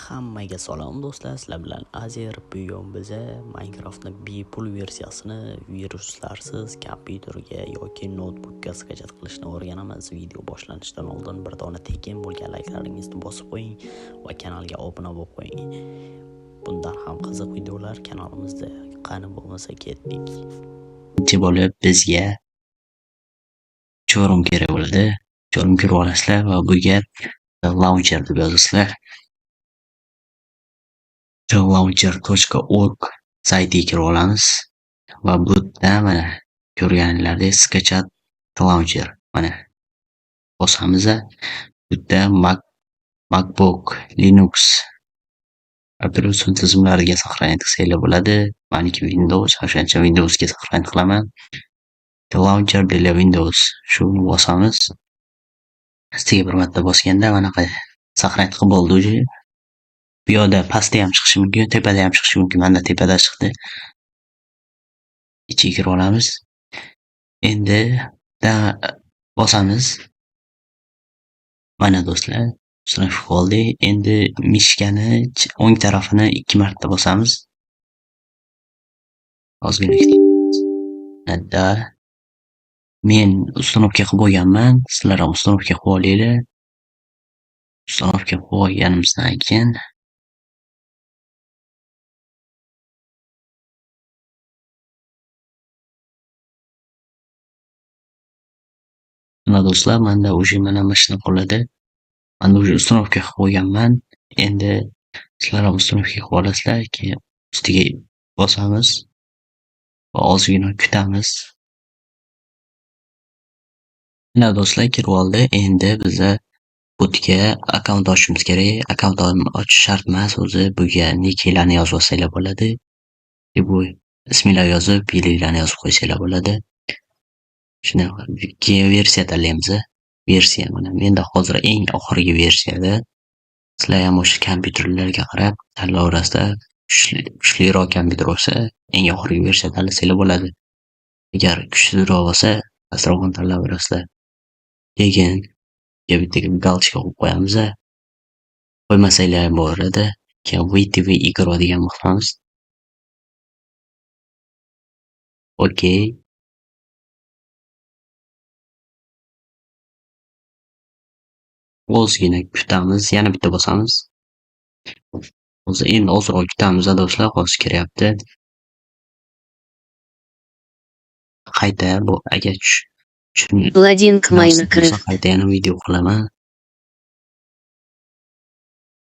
Hammaga salom do'stlar, sizlar bilan Azer. Bugun biza Minecraftni bepul versiyasini viruslarsiz kompyuterga yoki noutbukka skachat qilishni o'rganamiz. Video boshlanishidan oldin bir dona tekin bo'lgan layklaringizni bosib qo'ying va kanalga obuna bo'lib qo'ying. Bundan ham qiziq videolar kanalimizda. Qani bo'lmasa ketdik. Birinchi bo'lib bizga Chrome kerak bo'ladi. Chrome kirib olasizlar va buga launcher deb yozasizlar. Launcher.org saytiga kirib olamiz va bu yerda mana ko'rganinglardek skachat launcher mana bosamiz. Bu yerda MacBook, Linux operatsion tizimlariga saqlanib qilsanglar bo'ladi. Maniki Windows, o'shaning uchun Windowsga saqlanib qilaman. Launcher для Windows shuni bosamiz. Ustiga bir marta bosganda manaqa saqlanib qilib bo'ldi уже. Bu yoqda pastda ham chiqishi mumkin, tepada ham chiqishi mumkin. Menda tepada chiqdi. Ichiga kirib olamiz. Endi da bosamiz. Mana do'stlar, установка qildik. Endi mishkani o'ng tarafini 2 marta bosamiz. Ozgina da men установка qilib bo'lganman. Sizlar ham установка qilib olinglar. Установка qilib olganimizdan keyin mana do'stlar, menda уже mana shunaqa bo'ladi. Menda уже установка qilib qo'yganman. Endi sizlar ham установка qilib olasizlar, keyin ustiga bosamiz va ozgina kutamiz. Mana do'stlar, kirib oldi. Endi biza botga akkaunt ochishimiz kerak. Akkaunt ochish shart emas, o'zi buga nikinglarni yozib olsanglar bo'ladi. Bu isminglar yozib, yilinglarni yozib qo'ysanglar bo'ladi. Shunday keyin versiya tanlaymiz. Versiya mana menda hozir eng oxirgi versiyada. Sizlar ham o'sha kompyuterlarga qarab tanlayverasizlar. Kuchliroq kompyuter bo'lsa, eng oxirgi versiya tanlasanglar bo'ladi. Agar kuchsizroq bo'lsa, pastrog'ini tanlayverasizlar. Keyin bitta галочка qo'yib qo'yamiz. Qo'ymasanglar ham bo'ladi. Keyin VTV игра degan bosamiz. Okey. Ozgina kutamiz, yana bitta bosamiz. Hozir endi ozroq kutamiz do'stlar, hozir kiryapti. Qayta bu agar Ладинг Майнкрафт. Qayta yana video qilaman.